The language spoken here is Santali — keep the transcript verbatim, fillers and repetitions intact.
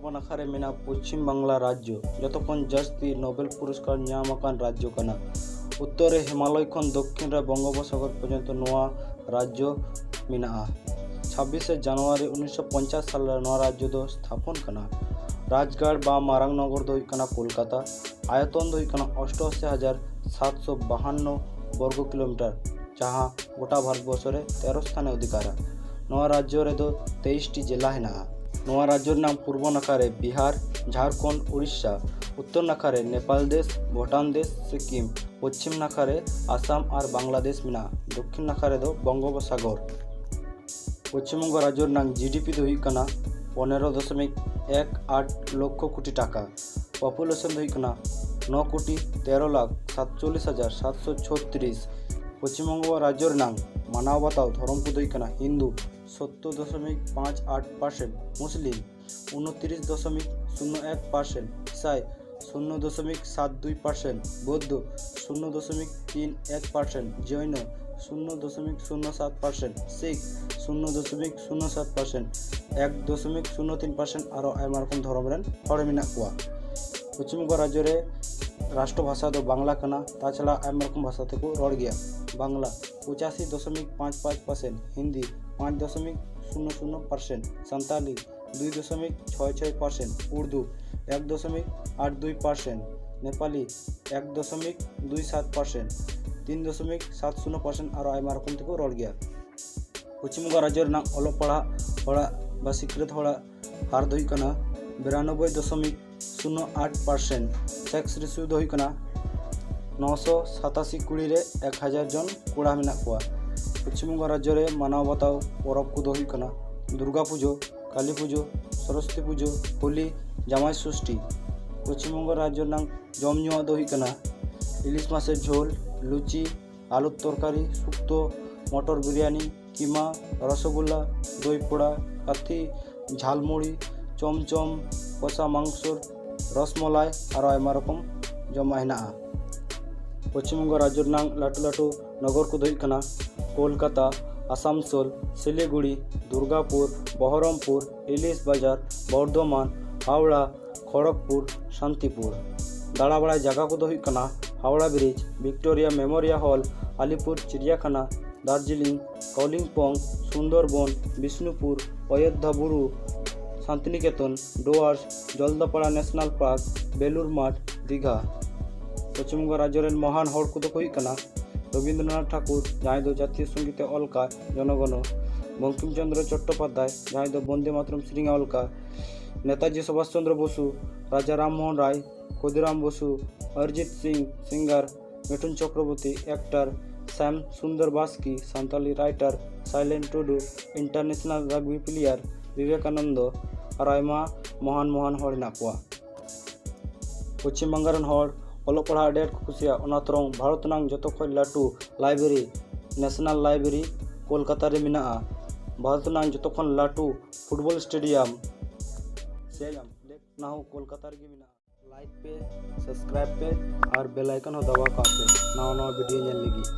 ᱯᱩᱨᱵᱚ ᱱᱟᱠᱷᱟ ᱨᱮ ᱢᱮᱱᱟᱜ ᱯᱚᱪᱷᱤᱢ ᱵᱟᱝᱞᱟ ᱨᱟᱡᱽᱡᱚ ᱡᱚᱛᱚ ᱠᱷᱚᱱ ᱡᱟᱹᱥᱛᱤ ᱱᱳᱵᱮᱞ ᱯᱩᱨᱚᱥᱠᱟᱨ ᱧᱟᱢ ᱟᱠᱟᱱ ᱨᱟᱡᱽᱡᱚ ᱠᱟᱱᱟ᱾ ᱩᱛᱛᱚᱨ ᱨᱮ ᱦᱤᱢᱟᱞᱚᱭ ᱠᱷᱚᱱ ᱫᱚᱠᱠᱷᱤᱱ ᱨᱮ ᱵᱚᱝᱜᱳᱯᱚᱥᱟᱜᱚᱨ ᱯᱚᱨᱡᱚᱱᱛᱚ ᱱᱚᱣᱟ ᱨᱟᱡᱽᱡᱚ ᱢᱮᱱᱟᱜᱼᱟ᱾ ᱪᱷᱟᱵᱵᱤᱥᱮ ᱡᱟᱱᱩᱣᱟᱨᱤ ᱩᱱᱤᱥᱥᱚ ᱯᱚᱧᱪᱟᱥ ᱥᱟᱞ ᱨᱮ ᱱᱚᱣᱟ ᱨᱟᱡᱽᱡᱚ ᱫᱚ ᱛᱷᱟᱯᱚᱱ ᱠᱟᱱᱟ᱾ ᱨᱟᱡᱽᱜᱟᱲ ᱵᱟ ᱢᱟᱨᱟᱝ ᱱᱚᱜᱚᱨ ᱫᱚ ᱦᱩᱭᱩᱜ ᱠᱟᱱᱟ ᱠᱳᱞᱠᱟᱛᱟ᱾ ᱟᱭᱚᱛᱚᱱ ᱫᱚ ᱦᱩᱭᱩᱜ ᱠᱟᱱᱟ ᱚᱥᱴᱚᱟᱥᱤ ᱦᱟᱡᱟᱨ ᱥᱟᱛᱥᱚ ᱵᱟᱦᱟᱱᱱᱚ ᱵᱚᱨᱜᱚ ᱠᱤᱞᱳᱢᱤᱴᱟᱨ, ᱡᱟᱦᱟᱸ ᱜᱚᱴᱟ ᱵᱷᱟᱨᱚᱛ ᱵᱚᱨᱥᱚ ᱨᱮ ᱛᱮᱨᱚ ᱥᱛᱷᱟᱱᱮ ᱚᱫᱷᱤᱠᱟᱨᱟ᱾ ᱱᱚᱣᱟ ᱨᱟᱡᱽᱡᱚ ᱨᱮᱫᱚ ᱛᱮᱭᱤᱥ ᱴᱤ ᱡᱮᱞᱟ ᱦᱮᱱᱟᱜᱼᱟ᱾ ᱱᱚᱣᱟ ᱨᱟᱡᱽᱡᱚ ᱨᱮᱱᱟᱜ ᱯᱩᱨᱵᱚ ᱱᱟᱠᱷᱟ ᱨᱮ ᱵᱤᱦᱟᱨ, ᱡᱷᱟᱲᱠᱷᱚᱸᱰ, ᱩᱲᱤᱥᱥᱟ, ᱩᱛᱛᱚᱨ ᱱᱟᱠᱷᱟ ᱨᱮ ᱱᱮᱯᱟᱞ ᱫᱮᱥ, ᱵᱷᱩᱴᱟᱱ ᱫᱮᱥ, ᱥᱤᱠᱤᱢ, ᱯᱚᱪᱷᱤᱢ ᱱᱟᱠᱷᱟ ᱨᱮ ᱟᱥᱟᱢ ᱟᱨ ᱵᱟᱝᱞᱟᱫᱮᱥ ᱢᱮᱱᱟᱜᱼᱟ᱾ ᱫᱚᱠᱠᱷᱤᱱ ᱱᱟᱠᱷᱟ ᱨᱮᱫᱚ ᱵᱚᱝᱜᱳᱯᱚᱥᱟᱜᱚᱨ᱾ ᱯᱚᱪᱷᱤᱢ ᱵᱚᱝᱜᱚ ᱨᱟᱡᱽᱡᱚ ᱨᱮᱱᱟᱜ ᱡᱤᱰᱤᱯᱤ ᱫᱚ ᱦᱩᱭᱩᱜ ᱠᱟᱱᱟ ᱯᱚᱱᱮᱨᱚ ᱫᱚᱥᱚᱢᱤᱠ ᱮᱠ ᱟᱴ ᱞᱚᱠᱠᱷᱚ ᱠᱳᱴᱤ ᱴᱟᱠᱟ᱾ ᱯᱚᱯᱩᱞᱮᱥᱚᱱ ᱫᱚ ᱦᱩᱭᱩᱜ ᱠᱟᱱᱟ ᱱᱚ ᱠᱳᱴᱤ ᱛᱮᱨᱚ ᱞᱟᱠᱷ ᱥᱟᱛᱪᱚᱞᱞᱤᱥ ᱦᱟᱡᱟᱨ ᱥᱟᱛᱥᱚ ᱪᱷᱚᱛᱨᱤᱥ᱾ ᱯᱚᱪᱷᱤᱢ ᱵᱚᱝᱜᱚ ᱨᱟᱡᱽᱡᱚ ᱨᱮᱱᱟᱜ ᱢᱟᱱᱟᱣ ᱵᱟᱛᱟᱣ ᱫᱷᱚᱨᱚᱢ ᱠᱚᱫᱚ ᱦᱩᱭᱩᱜ ᱠᱟᱱᱟ ᱦᱤᱱᱫᱩ ᱥᱚᱛᱛᱚᱨ ᱫᱚᱥᱚᱢᱤᱠ ᱯᱟᱸᱪ ᱟᱴ ᱯᱟᱨᱥᱮᱱᱴ, ᱢᱩᱥᱞᱤᱢ ᱩᱱᱛᱨᱤᱥ ᱫᱚᱥᱚᱢᱤᱠ ᱥᱩᱱᱱᱚ ᱮᱠ ᱯᱟᱨᱥᱮᱱᱴ, ᱤᱥᱟᱭ ᱥᱩᱱᱱᱚ ᱫᱚᱥᱚᱢᱤᱠ ᱥᱟᱛ ᱫᱩᱭ ᱯᱟᱨᱥᱮᱱᱴ, ᱵᱳᱫᱽᱫᱷᱚ ᱥᱩᱱᱱᱚ ᱫᱚᱥᱚᱢᱤᱠ ᱛᱤᱱ ᱮᱠ ᱯᱟᱨᱥᱮᱱᱴ, ᱡᱚᱭᱱᱚ ᱥᱩᱱᱱᱚ ᱫᱚᱥᱚᱢᱤᱠ ᱥᱩᱱᱱᱚ ᱥᱟᱛ ᱯᱟᱨᱥᱮᱱᱴ, ᱥᱤᱠᱷ ᱥᱩᱱᱱᱚ ᱫᱚᱥᱚᱢᱤᱠ ᱥᱩᱱᱱᱚ ᱥᱟᱛ ᱯᱟᱨᱥᱮᱱᱴ, ᱮᱠ ᱫᱚᱥᱚᱢᱤᱠ ᱥᱩᱱᱱᱚ ᱛᱤᱱ ᱯᱟᱨᱥᱮᱱᱴ, ᱟᱨᱚ ᱟᱭᱢᱟ ᱨᱚᱠᱚᱢ ᱫᱷᱚᱨᱚᱢ ᱨᱮᱱ ᱦᱚᱲ ᱢᱮᱱᱟᱜ ᱠᱚᱣᱟ᱾ ᱯᱚᱪᱷᱤᱢ ᱵᱚᱝᱜᱚ ᱨᱟᱡᱽᱡᱚ ᱨᱮ ᱨᱟᱥᱴᱨᱚ ᱵᱷᱟᱥᱟ ᱫᱚ ᱵᱟᱝᱞᱟ ᱠᱟᱱᱟ, ᱛᱟᱪᱷᱟᱲᱟ ᱟᱭᱢᱟ ᱨᱚᱠᱚᱢ ᱵᱷᱟᱥᱟ ᱛᱮᱠᱚ ᱨᱚᱲ ᱜᱮᱭᱟ᱾ ᱵᱟᱝᱞᱟ ᱯᱚᱸᱪᱟᱥᱤ ᱫᱚᱥᱚᱢᱤᱠ ᱯᱟᱸᱪ ᱯᱟᱸᱪ ᱯᱟᱨᱥᱮᱱᱴ, ᱦᱤᱱᱫᱤ ᱯᱟᱸᱪ ᱫᱚᱥᱚᱢᱤᱠ ᱥᱩᱱᱱᱚ ᱥᱩᱱᱱᱚ ᱯᱟᱨᱥᱮᱱᱴ, ᱥᱟᱱᱛᱟᱞᱤ ᱫᱩᱭ ᱫᱚᱥᱚᱢᱤᱠ ᱪᱷᱚᱭ ᱪᱷᱚᱭ ᱯᱟᱨᱥᱮᱱᱴ, ᱩᱨᱫᱩ ᱮᱠ ᱫᱚᱥᱚᱢᱤᱠ ᱟᱴ ᱫᱩᱭ ᱯᱟᱨᱥᱮᱱᱴ, ᱱᱮᱯᱟᱞᱤ ᱮᱠ ᱫᱚᱥᱚᱢᱤᱠ ᱫᱩᱭ ᱥᱟᱛ ᱯᱟᱨᱥᱮᱱᱴ, ᱛᱤᱱ ᱫᱚᱥᱚᱢᱤᱠ ᱥᱟᱛ ᱥᱩᱱᱱᱚ ᱯᱟᱨᱥᱮᱱᱴ, ᱟᱨᱚ ᱟᱭᱢᱟ ᱨᱚᱠᱚᱢ ᱛᱮᱠᱚ ᱨᱚᱲ ᱜᱮᱭᱟ᱾ ᱯᱚᱪᱷᱤᱢ ᱵᱚᱝᱜᱚ ᱨᱟᱡᱽᱡᱚ ᱨᱮᱱᱟᱜ ᱚᱞᱚᱜ ᱯᱟᱲᱦᱟᱜ ᱦᱚᱲᱟᱜ ᱵᱟ ᱥᱤᱠᱷᱱᱟᱹᱛ ᱦᱚᱲᱟᱜ ᱦᱟᱨ ᱫᱚ ᱦᱩᱭᱩᱜ ᱠᱟᱱᱟ ᱵᱤᱨᱟᱱᱚᱵᱵᱳᱭ ᱫᱚᱥᱚᱢᱤᱠ ᱥᱩᱱᱱᱚ ᱟᱴ ᱯᱟᱨᱥᱮᱱᱴ᱾ ᱥᱮᱠᱥ ᱨᱮᱥᱤᱭᱳ ᱫᱚ ᱦᱩᱭᱩᱜ ᱠᱟᱱᱟ ᱱᱚᱥᱚ ᱥᱟᱛᱟᱥᱤ ᱠᱩᱲᱤ ᱨᱮ ᱮᱠ ᱦᱟᱡᱟᱨ ᱡᱚᱱ ᱠᱚᱲᱟ ᱢᱮᱱᱟᱜ ᱠᱚᱣᱟ᱾ ᱯᱚᱪᱷᱤᱢ ᱵᱚᱝᱜᱚ ᱨᱟᱡᱽᱡᱚ ᱨᱮ ᱢᱟᱱᱟᱣ ᱵᱟᱛᱟᱣ ᱯᱚᱨᱚᱵᱽ ᱠᱚᱫᱚ ᱦᱩᱭᱩᱜ ᱠᱟᱱᱟ ᱫᱩᱨᱜᱟ ᱯᱩᱡᱟᱹ, ᱠᱟᱞᱤ ᱯᱩᱡᱟᱹ, ᱥᱚᱨᱚᱥᱚᱛᱤ ᱯᱩᱡᱟᱹ, ᱦᱳᱞᱤ, ᱡᱟᱢᱟᱭ ᱥᱩᱥᱴᱤ᱾ ᱯᱚᱪᱷᱤᱢ ᱵᱚᱝᱜᱚ ᱨᱟᱡᱽᱡᱚ ᱨᱮᱱᱟᱜ ᱡᱚᱢ ᱧᱩᱣᱟᱜ ᱫᱚ ᱦᱩᱭᱩᱜ ᱠᱟᱱᱟ ᱤᱞᱤᱥ ᱢᱟᱪᱷᱮᱨ ᱡᱷᱳᱞ, ᱞᱩᱪᱤ, ᱟᱞᱩᱨ ᱛᱚᱨᱠᱟᱨᱤ, ᱥᱩᱠᱛᱚ, ᱢᱚᱴᱚᱨ ᱵᱤᱨᱭᱟᱱᱤ, ᱠᱤᱢᱟ, ᱨᱚᱥᱚᱜᱳᱞᱞᱟ, ᱫᱳᱭ ᱯᱳᱲᱟ, ᱠᱟᱛᱷᱤ, ᱡᱷᱟᱞᱢᱩᱲᱤ, ᱪᱚᱢᱪᱚᱢ, ᱠᱚᱥᱟ ᱢᱟᱝᱥᱚ, ᱨᱚᱥᱢᱚᱞᱟᱭ, ᱟᱨᱚ ᱟᱭᱢᱟ ᱨᱚᱠᱚᱢ ᱡᱚᱢᱟᱜ ᱦᱮᱱᱟᱜᱼᱟ᱾ ᱯᱚᱪᱷᱤᱢ ᱵᱚᱝᱜᱚ ᱨᱟᱡᱽᱡᱚ ᱨᱮᱱᱟᱜ ᱞᱟᱹᱴᱩ ᱞᱟᱹᱴᱩ ᱱᱚᱜᱚᱨ ᱠᱚᱫᱚ ᱦᱩᱭᱩᱜ ᱠᱟᱱᱟ ᱠᱳᱞᱠᱟᱛᱟ, ᱟᱥᱟᱱᱥᱳᱞ, ᱥᱤᱞᱤᱜᱩᱲᱤ, ᱫᱩᱨᱜᱟᱯᱩᱨ, ᱵᱚᱦᱚᱨᱚᱢᱯᱩᱨ, ᱤᱞᱤᱥ ᱵᱟᱡᱟᱨ, ᱵᱚᱨᱫᱷᱚᱢᱟᱱ, ᱦᱟᱣᱲᱟ, ᱠᱷᱚᱲᱚᱜᱽᱯᱩᱨ, ᱥᱟᱱᱛᱤᱯᱩᱨ᱾ ᱫᱟᱬᱟ ᱵᱟᱲᱟᱭ ᱡᱟᱭᱜᱟ ᱠᱚᱫᱚ ᱦᱩᱭᱩᱜ ᱠᱟᱱᱟ Howrah bridge, Victoria memorial hall, Alipur Chiriyakhana, Darjeeling, Kalimpong, Sundarban, Bishnupur, Ayodhya Buru, Santiniketan, Dooars, Jaldapara national park, Belur Math, Digha. Paschim Banga ᱨᱟᱡᱽᱡᱚ ᱨᱮᱱ ᱢᱚᱦᱟᱱ ᱦᱚᱲ ᱠᱚᱫᱚ ᱠᱚ ᱦᱩᱭᱩᱜ ᱠᱟᱱᱟ ᱨᱚᱵᱤᱱᱫᱨᱚᱱᱟᱛᱷ ᱴᱷᱟᱠᱩᱨ, ᱡᱟᱦᱟᱸᱭ ᱫᱚ ᱡᱟᱛᱤᱭᱚ ᱥᱚᱝᱜᱤᱛ ᱮ ᱚᱞ ᱠᱟᱜ ᱡᱚᱱᱚᱜᱚᱱᱚ, ᱵᱚᱝᱠᱤᱢ ᱪᱚᱸᱫᱽᱨᱚ ᱪᱚᱴᱴᱳᱯᱟᱫᱽᱫᱷᱟᱭ, ᱡᱟᱦᱟᱸᱭ ᱫᱚ ᱵᱚᱱᱫᱮ ᱢᱟᱛᱚᱨᱚᱢ ᱥᱮᱨᱮᱧ ᱮ ᱚᱞ ᱠᱟᱜ, ᱱᱮᱛᱟᱡᱤ ᱥᱩᱵᱷᱟᱥ ᱪᱚᱸᱫᱽᱨᱚ ᱵᱚᱥᱩ, ᱨᱟᱡᱟ ᱨᱟᱢ ᱢᱳᱦᱚᱱ ᱨᱟᱭ, ᱠᱷᱩᱫᱤᱨᱟᱢ ᱵᱚᱥᱩ, ᱚᱨᱤᱡᱤᱛ ᱥᱤᱝ, ᱥᱤᱝᱜᱟᱨ, Mithun Chakraborty, actor, Shyam Sundar Baski, Santali writer, silent ᱴᱩᱰᱩ, ᱤᱱᱴᱟᱨᱱᱮᱥᱱᱟᱞ ᱨᱟᱜᱽᱵᱤ ᱯᱞᱮᱭᱟᱨ, ᱵᱤᱵᱮᱠᱟᱱᱚᱱᱫᱚ, ᱟᱨ ᱟᱭᱢᱟ ᱢᱚᱦᱟᱱ ᱢᱚᱦᱟᱱ ᱦᱚᱲ ᱦᱮᱱᱟᱜ ᱠᱚᱣᱟ᱾ ᱯᱚᱪᱷᱤᱢ ᱵᱟᱝᱞᱟ ᱨᱮᱱ ᱦᱚᱲ ᱚᱞᱚᱜ ᱯᱟᱲᱦᱟᱜ ᱟᱹᱰᱤ ᱟᱸᱴ ᱠᱚ ᱠᱩᱥᱤᱭᱟᱜᱼᱟ, ᱚᱱᱟ ᱛᱚᱨᱚᱝ ᱵᱷᱟᱨᱚᱛ ᱨᱮᱱᱟᱜ ᱡᱚᱛᱚ ᱠᱷᱚᱱ ᱞᱟᱹᱴᱩ ᱞᱟᱭᱵᱨᱮᱨᱤ, ᱱᱮᱥᱱᱟᱞ ᱞᱟᱭᱵᱨᱮᱨᱤ, ᱠᱳᱞᱠᱟᱛᱟ ᱨᱮ ᱢᱮᱱᱟᱜᱼᱟ᱾ ᱵᱷᱟᱨᱚᱛ ᱨᱮᱱᱟᱜ ᱡᱚᱛᱚ ᱠᱷᱚᱱ ᱞᱟᱹᱴᱩ ᱯᱷᱩᱴᱵᱚᱞ ᱥᱴᱮᱰᱤᱭᱟᱢ, ᱥᱴᱮᱰᱤᱭᱟᱢ, ᱚᱱᱟ ᱦᱚᱸ ᱠᱳᱞᱠᱟᱛᱟ ᱨᱮᱜᱮ ᱢᱮᱱᱟᱜᱼᱟ᱾ ᱞᱟᱭᱤᱠ ᱯᱮ, ᱥᱟᱵᱥᱠᱨᱟᱭᱤᱵ ᱯᱮ ᱟᱨ ᱵᱮᱞ ᱟᱭᱠᱚᱱ ᱦᱚᱸ ᱫᱟᱵᱟᱣ ᱠᱟᱜ ᱯᱮ ᱱᱟᱣᱟ ᱱᱟᱣᱟ ᱵᱷᱤᱰᱤᱭᱳ ᱧᱮᱞ ᱞᱟᱹᱜᱤᱫ᱾